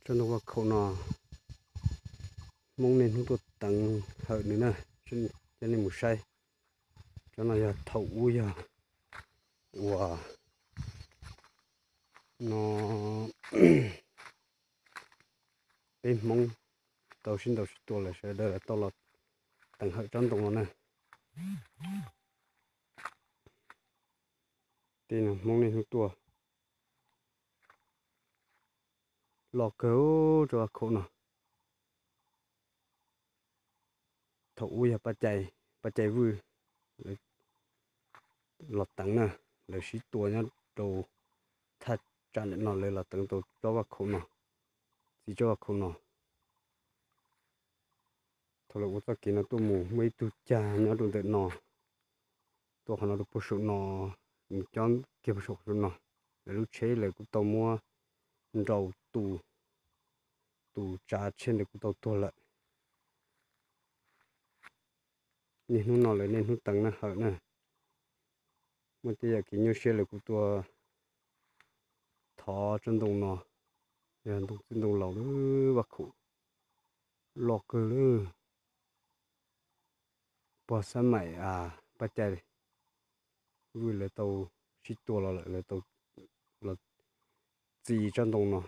Tsob ntoo vaj khaum no, Hmoob niaj hnub tuaj teev hawm nws na, coj nej mus saib. Tsob no yog thaum ub yog uas no peb Hmoob tau sib ntaus sib tua lawm sawv daws tau los teev hawm tsob ntoo no na. Tej no Hmoob niaj hnub tuaj loj kawg tsob vaj khaum no. Thaum ub yog paj cai, paj cai Vwj los teev na, lawv sib tua nyob rau thaj tsam ntawm no lawv los teev tau tsob vaj khaum no, txiv tsob vaj khaum no. Thaum lawv ua txoj kev no tuaj mus muaj ib tug cag nyob rau ntawm no, tuaj qhov no rau puag saum no, mus cob kiag puag saum no, lawv lub tsheb lawv kuj tau muab nrau tu, tus tsav tsheb ntawd kuj tau tuag lawm. Niaj hnub no lawv niaj hnub teev na hawm na, muaj tej yam kev nyuaj siab lawv kuj tuaj thov tsob ntoo no, yog ntoo txwj ntoo laus lawm, vaj khaum loj kawg lawm. Pog Xab Maim, paj cai Vwj lawv tau sib tua los lawm, lawv tau los txi tsob ntoo no.